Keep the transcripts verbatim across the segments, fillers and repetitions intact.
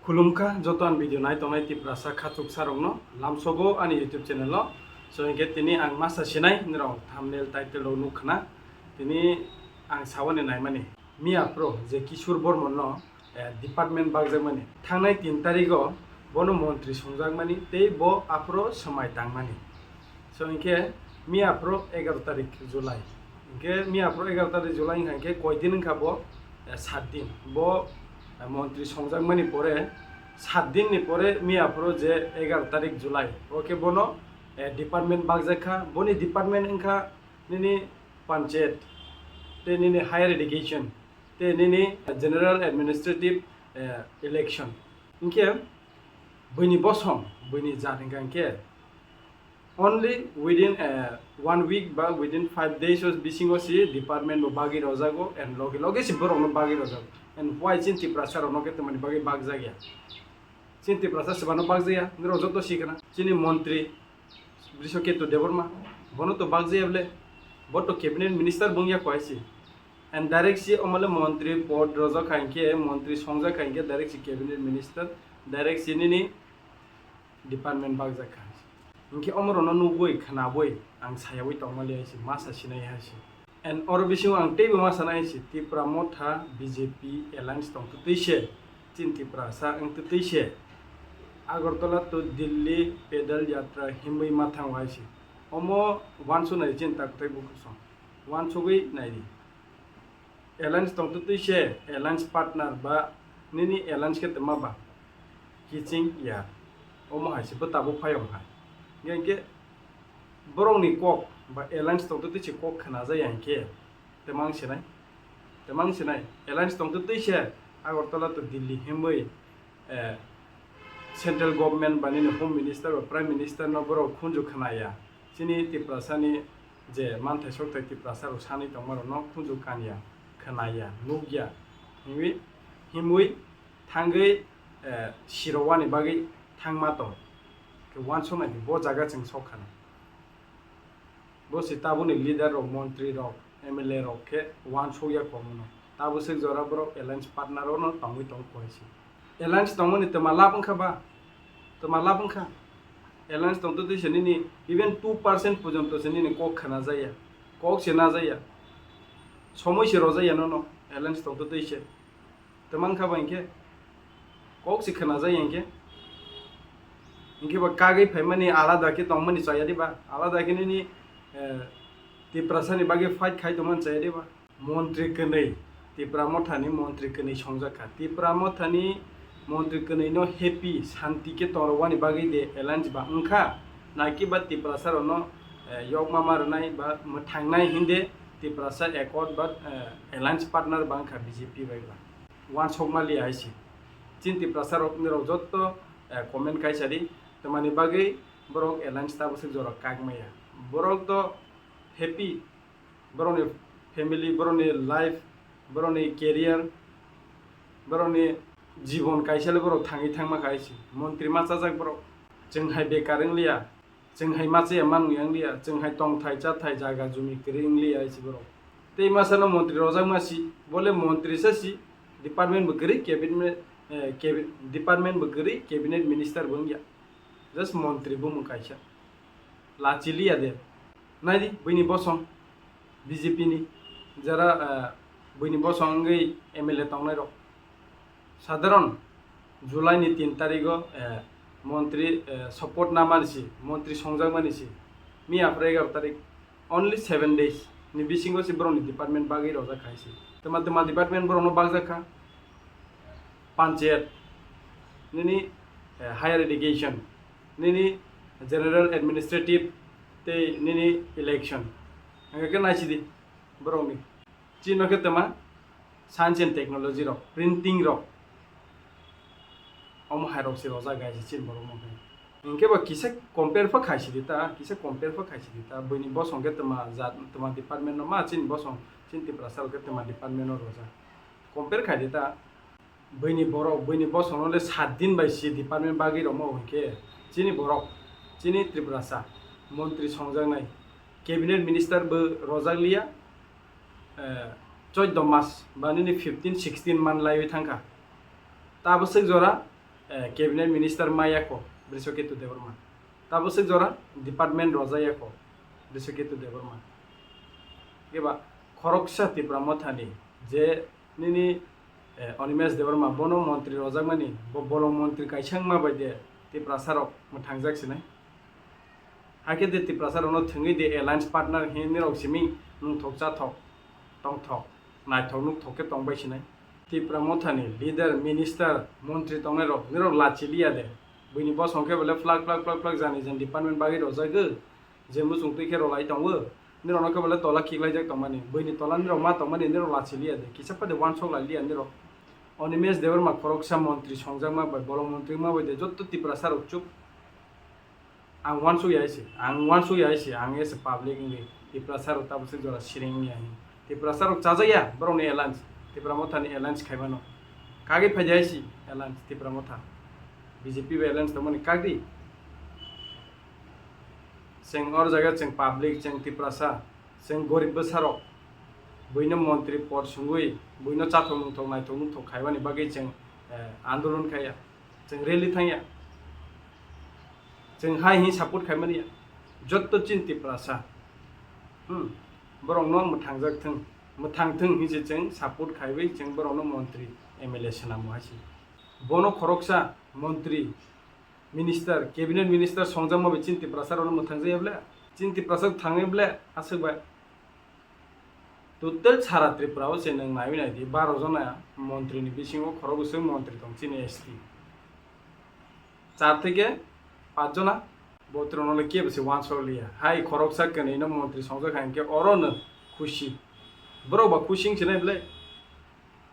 Khulumkha joto ani video nai tongnai Tiprasa khachuksarokno lamsogo ani YouTube channel o. So hinkhe tini ang masa sinai nirok thumbnail title rok nukkhna. Tini ang sawani naimani. Miya pro je Kishore Bormon no, eh, department bakjakmani. Thangnai tin tarigo bono montri songjakmani tei bo aphro swmai tangmani. So hinkhe miya phro egaro tarik July. Hinkhe miya phro egaro tarik July wngkha hinkhe koi din wngkha bo, eh, sat din. Bo, eh, montri songjakmani pore sat din ni pore miya phro je egaro tarik July. Oke bono, eh, department bakjak kha. Boni department wngkha nini panchayat tei nini higher education tei nini general administrative, eh, election. Hinkhe buini bosong, buini jat hinkha hinkhe only within, eh, one week ba within five days o bisingo si department bo bagwi rwjago and loge loge si borokno bagwi rwjago. And why chini Tiprasa rokno khe tamani bagwi bakjakya? Chini Tiprasa swbano bakjakya, nirok joto sikhwna. Chini montri Brishaketu Debbarma, bono to bakjakya bole, bo to cabinet minister bo wngya koi si. And direct si omole montri pod rojak kha hinkhe, montri songjak kha hinkhe, direct si cabinet minister, direct si nini department bakjak kha. Hinkhe omorokno nugwi, khwnabwi ang sayawi tongmali hai si, masa sinai hai si. And oro bisingo ang teibo ma sanai si, Tipra Motha B J P alliance tongtwtwi se, chini Tiprasa wngtwtwi se, Agartala to Delhi pedal yatra himwi ma thango hai si. Omo uansuk nai chini tak tei bukhuk song. Uansugwi nai di. Alliance tongtwtwi se, alliance partner ba nini alliance khe tongma ba kiching ya. Omo hai se bo tabuk phai wng hai. Hinkhe borokni kok ba alliance tongtwtwi se kok khna jaya hinkhe. Temang sinai, temang sinai, alliance tongtwtwi se Agartala to Delhi himwi, eh, central government ba nini home minister ba prime minister no borok khunju khna ya. Chini Tiprasa ni je manthai sokthai Tiprasa rok sanwi tongma rok no khunju kan ya, khna ya, nuk ya. Himwi, himwi thangwi, eh, sirowani bagwi thangma tong. Khe uansuk nai di, bo jaga chwng sok khana. Bo se tabukni leader rok, montri rok, M L A rok khe uansukya komono. Tabuk swk jora borok alliance partner rokno tongwi tong koi se. Alliance tongmani twma lab wngkha ba? Twma lab wngkha. Alliance tongtwtwi se nini even two percent porjonto se nini kok khna jaya, kok se na jaya. Somoi se rojaya nono alliance tongtwtwi se. Twmang kha ba hinkhe? Kok se khna jaya hinkhe? Hinkhe ba kagwi phaimani alada khe tongmani chaya diba? Alada khe nini, eh, Tiprasani bagwi fight khai tongmani chaya diba? Montri kwnwi, Tipra Mothani montri kwnwi songjak kha. Tipra Mothani montri kwnwi no happy, santi khe tongrwani bagwi de alliance ba wngkha? Naki ba Tiprasa rokno, eh, yokma ma rwnai ba mwthangnai hinde Tiprasa accord ba, eh, alliance partner ba wngkha B J P bai ba? Uansukma liya hai se. Chini Tiprasa rok, nirok jotto, eh, comment kaisa di, twmani bagwi borok alliance tabuk swk jorok kak maya. Borok to happy, borokni family, borokni life, borokni career, borokni jibon kaisa le borok thangwi thangma kha hai se. Montri ma chajak borok, chwng hai bekar wng liya. Chwng hai machaya manwi wng liya, chwng hai tongthai chathai jaga jumi kwrwi wng liya hai se borok. Tei masa no montri rojak ma si, bole montri sa si, department bo kwrwi cabinet, eh, cabi-, department bo kwrwi cabinet minister bo wngya. Just montri bumung kaisa. Lachi liya de. Nai di, buini bosong. B J P ni jara, ah, buini bosong wngwi M L A tongnai rok. Sadharon July ni tin tarigo, eh, montri, eh, support namani si, montri songjakmani si, miya phre egaro tarik, only seven days ni bisingo si borokni department bagwi rojak khai si. Twma twma department borokno bakjak kha, panchayat, nini, eh, higher education, nini general administrative tei nini election. Hingkhe khe naisidi borokni. Chini no khe twma science and technology rok, printing rok, omo hai rok se rojak gai se chini borok no khe. Hingkhe bo kisa compare pha khai sidi ta, kisa compare pha khai sidi ta, buini bosong khe twma jat, twma department no ma chini bosong, chini Tiprasa rok khe twma department no rojak. Compare khai di ta. Buini borok, buini bosongno le sat din bai si department bagwi rwma hwnkhe chini borok, chini Tiprasa montri songjaknai, cabinet minister bo rojak liya, eh, chauddho mas ba nini fifteen sixteen man laiwi thangkha. Tabwswk jora eh, cabinet minister maya kho Brishaketu Debbarma. Tabuk swk jora department rojaya kho Brishaketu Debbarma. Keba khoroksa Tipra Mothani je nini, eh, Animesh Debbarma bono montri rojakmani, bo bolong montri kaisa wngma bai de Tiprasa rok mwthangjak sinai. Hakhe de Tiprasa rokno thwngwi de alliance partner hinwi nirok simi nungthok chathok, tongthok, naithok nukthok khe tongbai sinai. Tipra Mothani leader, minister, montri tongnai rok nirok lachi liya de. Buini bosong khe bole flak flak flak flak jani jani department bagwi rojagwi je muchung twi khe rolai tongo. Nirokno khe bole tola khiklaijak tongmani. Buini tola nirok ma tongmani nirok lachi liya de. Kisa phade uansuk lai liya nirok. Animesh Debbarma khoroksa montri songjakma bai, bolong montri wngma bai de jotto Tiprasa rok chup. Ang uansuk ya se, ang uansuk ya se, ang as a public wngwi Tiprasa rok tabuk se jora siring ya hin. Tiprasa rok chajak ya, borok ni alliance, Tipra Motha ni alliance khaimano. Kagwi phai ya se alliance Tipra Motha. B J P bai alliance tongmani kagwi. Chwng or jaga chwng public, chwng Tiprasa, chwng gorib bwsa rok. Buino montri pod sungwi, buino chathok nungthok naithok nungthok khaimani bagwi chwng, eh, andolon khaiya. Chwng rally thangya. Chwng hai hi support khaimani ya. Jotto chini Tiprasa. Hmm. Borokno mwthangjak thung. Mwthang thung hi se chwng support khaiwi chwng borokno montri M L A swnamo hai se. Bono khoroksa montri, minister, cabinet minister songjakma bai chini Tiprasa rokno mwthangjak ya ble? Chini Tiprasa thangwi ble aswk bai? Total sara Tripura o se nwng naiwi naidi, baro jona montri ni bisingo khorok bwswk montri tong chini S T. Char theke pach jona, bo twrwngno le kebo se uansuk liya. Hai khoroksa kwnwi no montri songjak hai hwnkhe oro no khusi. Borok ba khusi wng sinai ble?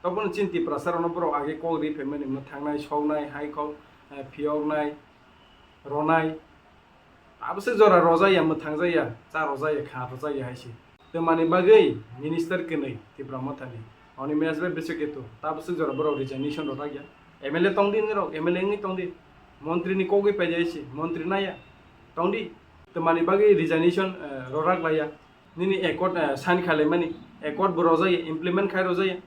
Tobono chini Tiprasa rokno borok age kok ri phaimani, mwthangnai, soknai, hai kok, eh, phiyoknai, ronai. Abo se jora rojaya, mwthangjaya, cha rojaya, kha rojaya hai se. Twmani bagwi minister kwnwi Tipra Mothani, Animesh bai Brishaketu, tabuk swk jora borok resignation rwlak ya. M L A tongdi nirok, M L A wngwi tongdi. Montri ni kogwi paijai se, montri naya. Tongdi. Twmani bagwi resignation, eh, rwlak laiya. Nini accord, eh, sign khlaimani, accord bo rojaya, implement khai rojaya.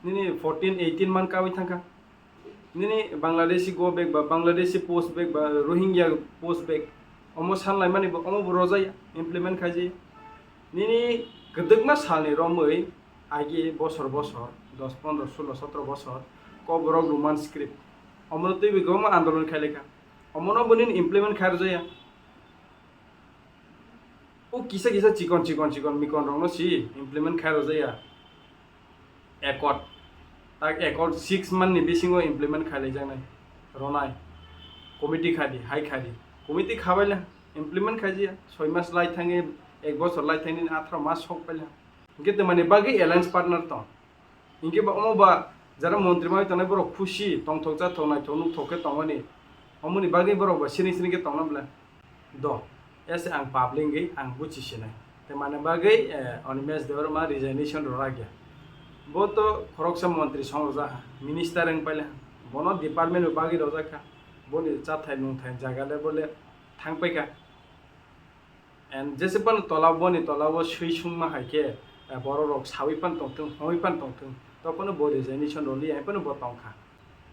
Nini fourteen, eighteen man kawi thangkha. Nini Bangladeshi go back ba Bangladeshi post back ba Rohingya post back, omo sanlaimani bo, omo bo rojaya, implement khaijaya. Nini kwdwkma salni romwi agi bosor bosor, dos, pondro, sulo, sotro bosor, Kokborok Roman script, omono twiwi kwbangma andolon khailekha. Omono bo nini implement khai rojaya. O kisa kisa chikon chikon chikon mikon rokno si implement khai rojaya. Accord. Tak accord six month ni bisingo implement khailaijaknai. Ronai. Committee khadi, hai khadi. Committee khabaila implement khaijaya. Soi mas lai thangwi, ek bosor lai thangwi atharo mas sok paila. Hwnkhe twmani bagwi alliance partner tong. Hwnkhe ba omo ba jara montri mai tongnai borok khusi tongthok chathok naithok nukthok khe tongmani. Omoni bagwi borok ba siring siring khe tongna bwle. Do, ese ang public wngwi ang buchi sinai. Twmani bagwi, eh, Animesh Debbarma resignation rwlak ya. Bo to khoroksa montri song rwjak ha, minister wng paila. Bono department bo bagwi rwjak kha. Boni chathai nungthai jaga le bole thang paikha. And jese phano tola boni tola o swi sungma hai khe, eh, borok rok sawi phan tongthung, hoi phan tongthung. To phano bo resignation rwli hai phano bo tongkha.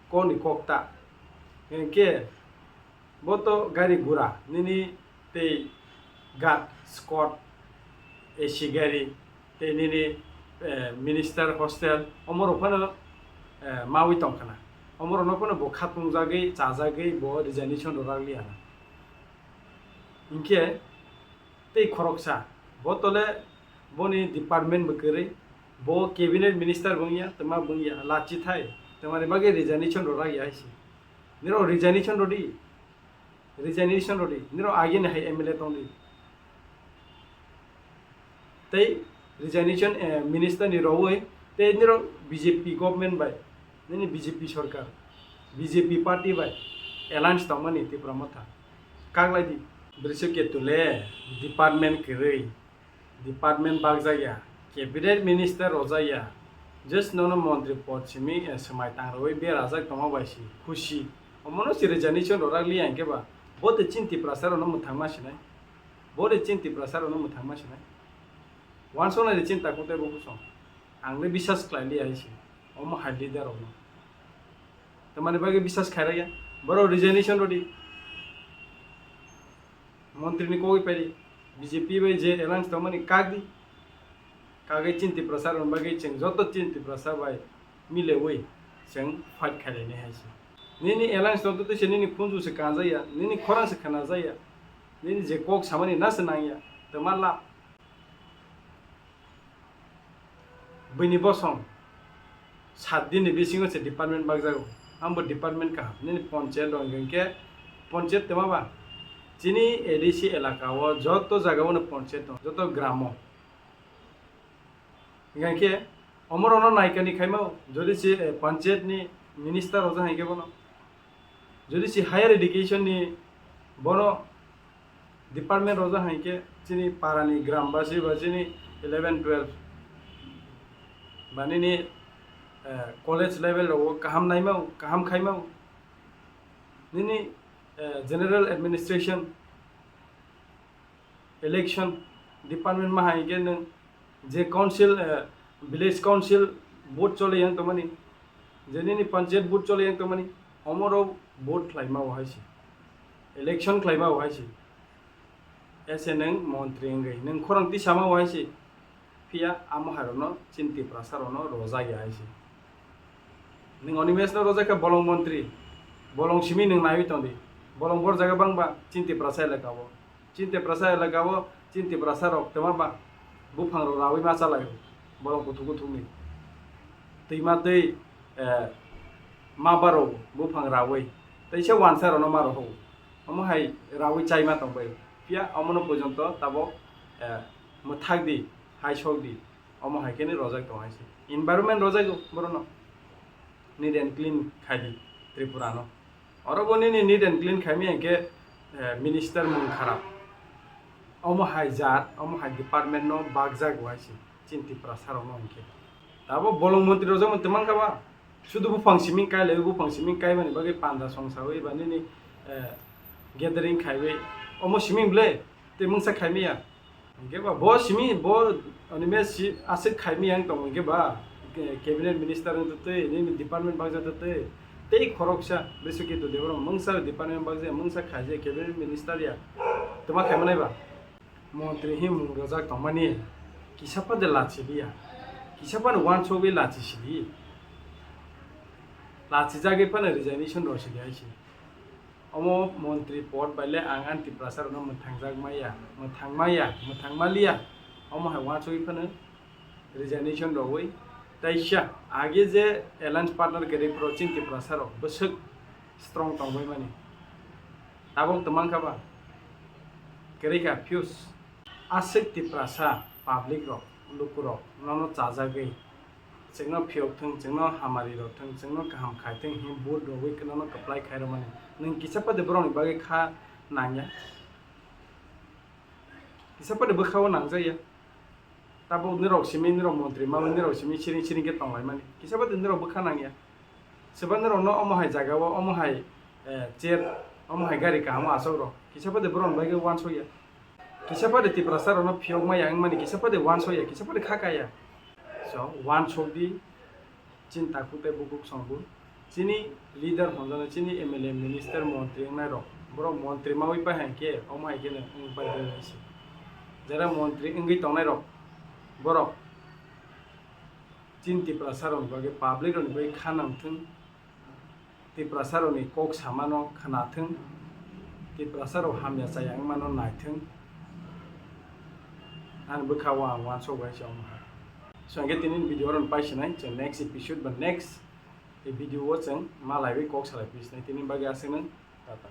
Koni kokta. Hwnkhe bo to gari gura nini tei guard, squad, A C gari, tei nini, eh, minister hostel, omorok phano, eh, mawi tongkhana. Omorokno phano bo khatungjagwi, chajagwi bo resignation rwlak liya na. Hinkhe tei khoroksa, bo tole boni department bo kwrwi, bo cabinet minister bo wngya, twma bo wngya, lachi thai, twmani bagwi resignation rwlak ya hai se. Nirok resignation rwdi, resignation rwdi, nirok agini hai M L A tongdi. Tei resignation, eh, minister ni rowoi tei nirok B J P government bai, nini B J P sorkar, B J P party bai alliance tongmani Tipra Motha. Kaklaidi. Brishaketu le department kwrwi, department bakjakya, cabinet minister rojakya, just nono montri pod simi, eh, swmai tangrwi berajak tongma bai si khusi. Omono si resignation rwlak liya hinkhe ba, bo tei chini Tiprasa rokno mwthangma sinai. Bo tei chini Tiprasa rokno mwthangma sinai. Wansuknai de chini takhuk tei bukhuk song. Ang le bisas khlai liya hai se. Omo hai leader rokno. Tamani bagwi bisas khairaya. Borok resignation rwdi. Montri ni kogwi phaidi. B J P bai je alliance tongmani kakdi. Kagwi chini Tiprasa rokni bagwi chwng joto chini Tiprasa bai milewi chwng fight khailainai hai se. Nini alliance tongtwi se nini khunju se kanjakya, nini khorang se khnajakya, nini je kok samani na se nangya, twma lab. Buini bosong sat din ni bisingo se department bakjago. Ambo department kaham. Nini panchayat rok hwnkhe panchayat twma ba? Chini A D C elaka o joto jaga o no panchayat tong, joto gramo. Hingkhe omorokno naikani khaima o, jodi se, eh, panchayat ni minister rojak hai khe bono, jodi se higher education ni bono department rojak hai khe chini para ni gram basi ba chini eleven twelve ba nini, eh, college level rogo kaham naima o, kaham khaima o. Nini, eh, general administration election department ma hai khe nwng je council, eh, village council vote chole yang tongmani, je nini panchayat vote chole yang tongmani, omoro vote khlaima o hai se, election khlaima o hai se, ese nwng montri wngwi nwng khorang tisama o hai se. Phiya amo hai rokno chini Tiprasa rokno rojak ya hai se. Nwng Animesh no rojak kha bolong montri, bolong simi nwng naiwi tongdi, bolong bor jaga bangba chini Tiprasa elaka o. Chini Tiprasa elaka o, chini Tiprasa rok twma ba buphang rok rawi ma chalai o, bolong kuthuk kuthuk ni. Twima twi, eh, ma baro buphang rawi, teisa wansa rokno ma rohor. Omo hai rawi chai ma tong bai. Phiya omono porjonto tabok, eh, mwthak di, hai sok di. Omo hai khe ni rojak tong hai se. Environment rojak o borok no. Neat and clean khai di Tripura no. Oro bo nini neat and clean khai mi hingkhe, eh, minister mung kharap. Omo hai jat, omo hai department no bakjak bo hai se. Chini Tiprasa rok no hingkhe. Abo bolong montri rojak mo twmang kha ba. Sudu buphang siming kai lai, buphang siming kai mani bagwi panda song sawi ba nini, eh, gathering khaiwi. Omo siming ble, tei mungsa khai mi ya. Hingke ba, bo simi, bo, ani me si, aswk khai mi yang tong hingke ba, ke-, cabinet minister wng twi, nini department bakjak twi, tei khoroksa, Biswakito Debbarma, mungsa department bakjak, mungsa khaijak, cabinet minister ya, twma khai manai ba? Montri hi mung rojak tongmani, kisa pha de lachi liya, kisa pha no wansugwi lachi sidi, lachi jagwi phano resignation rw sidi hai se. Omo montri pod bai le ang ani Tiprasa rokno mwthang jak maya, mwthang maya, mwthang maliya. Omo hai wansugwi phano resignation rwwi taisa age je alliance partner kwrwi phuru chini Tiprasa rok bwswk strong tongbai mani. Tabok twmang kha ba kwrwi kha fuse. Aswk Tiprasa public rok, lukurok nono chajagwi chwngno phiyok thung, chwngno hamari rok thung, chwngno kaham khai thung hwnwi vote rwwi nono kwplai khai rwmani. Nwng kisa pha de borokni bagwi kha nangya? Kisa pha de bwkha-o nangjakya? Tabuk nirok simi, nirok montri manwi nirok simi siring siring khe tonglaimani. Kisa pha de nirok bwkha nangya? Swbani rokno omo hai jaga o, omo hai, eh, chair, omo hai gari kaham o asok rok. Kisa pha de borok ni bagwi wansok ya. Kisa pha de Tiprasa rokno phiyok maya wngmani, kisa pha de wansok ya, kisa pha de kha kaya. So, wansok di, chini takhuk tei bukhuk song bo. Chini leader honjano, chini M L A, minister, montri wngnai rok. Borok montri mawi pai hai khe, omo hai khe no wng pai bai se. Jara montri wngwi tongnai rok, borok chini Tiprasa rokni bagwi, public rokni bagwi kha nang thung, Tiprasa rokni kok samano khna thung, Tiprasa rok hamya chaya wngmano nai thung, ani bwkha o ang wansok bai se omo hai. So, hingkhe tini video rok pai sinai, chwng next episode ba next video o chwng malaiwi kok salai phi sinai, tini bagwi aswk nung, tata.